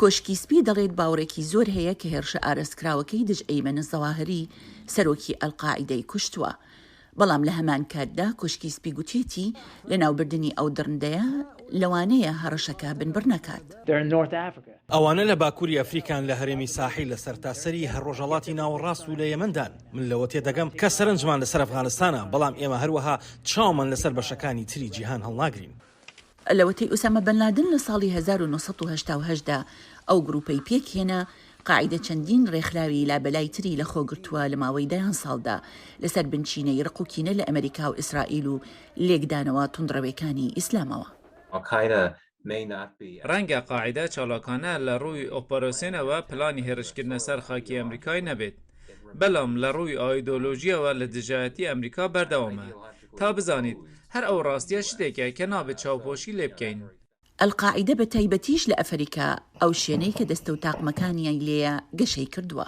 کۆشکی سپی دەڵێت باوەڕێکی زۆر هەیە کە هێرشە ئارەزکراوەکەی دژ ئەیمەن الزەواهری سەرۆکی ئەلقاعیدەی کوشتووە. بەڵام لە هەمان کاتدا کۆشکی سپی گوتیەتی لەناوبردنی ئەو دڕندەیە لەوانەیە هەڕەشەکە بنبڕ نەکات. ئەوانە لە باکووری ئەفریکان، لە هەرێمی ساحیل، لە سەرتاسەری هەر ڕۆژهەڵاتی ناوەڕاست و لە یەمەندان. من لەوە تێدەگەم کە سەرنجمان لەسەر ئەفغانستانە، بەڵام ئێمە هەروەها چاومان لەسەر بەشەکانی تری جیهان هەڵناگرین. لەوەتەی ئوسامە بن لادن لە ساڵی 1988 دا ئەو گروپەی پێکهێنا، قاعیدە چەندین ڕێکخراوی لابەلای تری لەخۆگرتووە لە ماوەی دەیان ساڵدا لەسەر بنچینەی ڕق و کینە لە ئەمریکا و ئیسرائیل و لێکدانەوە توندڕەوێکانی ئیسلامەوە. ڕەنگە قاعیدە چالاکانە لە ڕووی ئۆپەراسیۆنەوە پلانی هێرشکردنە سەر خاکی ئەمریکای نەبێت، بەڵام لە ڕووی ئایدۆلۆژییەوە لە دژایەتی ئەمریکا بەردەوامە. تا بزانیت، هەر ئەو ڕاستییە شتێکە کە نابێت چاوپۆشی لێ بکەین. ئەلقاعیدە بە تایبەتیش لە ئەفەریکا، ئەو شوێنەی کە دەستە و تاقمەکانیی لێیە گەشەی کردووە.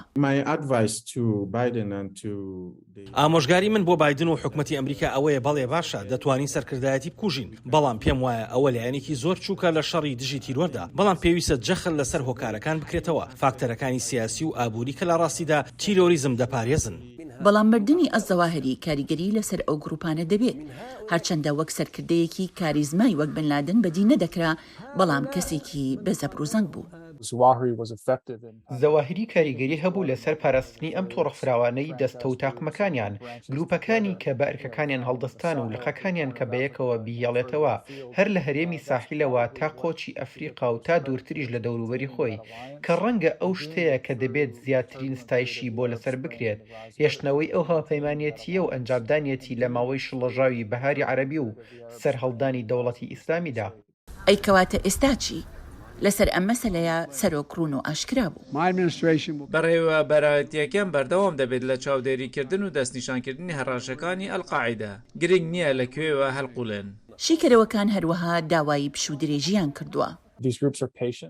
ئامۆژگاری من بۆ بایدن و حکومەتی ئەمریکا ئەوەیە بەڵێ باشە دەتوانین سەرکردایەتی بکوژین، بەڵام پێم وایە ئەوە لایەنێکی زۆر بچووکە لە شەڕی دژی تیرۆردا، بەڵام پێویستە جەخت لەسەر هۆکارەکان بکرێتەوە، فاکتەرەکانی سیاسی و ئابووری کە لە ڕاستیدا تیرۆریزم دەپارێزن. بەڵام مردنی ئەلزەواهری کاریگەری لەسەر ئەو گروپانە دەبێت، هەرچەندە وەک سەرکردەیەکی کاریزمای وەک بن لادن بەدی نەدەکرا، بەڵام کەسێکی بە زەبر و زەنگ بوو. زەواهری کاریگەری هەبوو لەسەر پاراستنی ئەم تۆڕە فراوانەی دەستە و تاقمەکانیان، گروپەکانی کە بە ئەرکەکانیان هەڵدەستان و لقەکانیان کە بەیەکەوە بیهێڵێتەوە، هەر لە هەرێمی ساحیلەوە تا قۆچی ئەفریقا و تا دوورتریش لە دەوروبەری خۆی، کە ڕەنگە ئەو شتەیە کە دەبێت زیاترین ستایشی بۆ لەسەر بکرێت، هێشتنەوەی ئەو هاوپەیمانێتییە و ئەنجامدانیەتی لە ماوەی شڵەژاوی بەهاری عەرەبی و سەرهەڵدانی دەوڵەتی ئیسلامیدا. ئەی کەواتە ئێستا چی؟ لەسەر ئەم مەسەلەیە سەرۆک ڕوون و ئاشکرا بوو. بەڕێوەبەرایەتییەکەم بەردەوام دەبێت لە چاودێریکردن و دەستنیشانکردنی هەڕەشەکانی ئەلقاعیدە، گرنگ نییە لە کوێوە هەڵقوڵێن. شیکەرەوەکان هەروەها داوای پشوودرێژییان کردووە.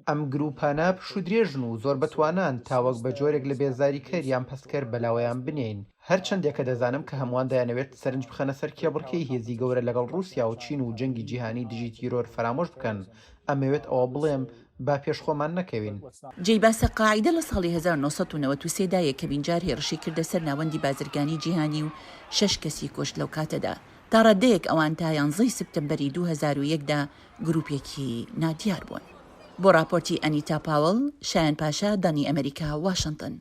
ئەم گرووپانە پشوودرێژن و زۆر بەتوانان تا وەک بە جۆرێک لە بێزاریکەر یان پەستکەر بەلاوەیان بنێین. هەرچەندێکە دەزانم کە هەمووان دەیانەوێت سەرنج بخەنە سەر کێبڕکێی هێزی گەورە لەگەڵ ڕووسیا و چین و جەنگی جیهانی دژی تیرۆر فەرامۆش بکەن، ئەمەوێت ئەوە بڵێم با پێش خۆمان نەکەوین. جێی باسە قاعیدە لە ساڵی 1993 دا یەکەمین جار هێڕشی کردە سەر ناوەندی بازرگانی جیهانی و شەش کەسی کوشت لەو کاتەدا تا ڕاددەیەک ئەوان تا یانزەی سپتەمبەری 2001 دا گروپێکی نادیار بوون. بۆ ڕاپۆرتی ئەنیتا پاوڵ، شایان پاشا، دەنگی ئەمەریکا، واشنتن.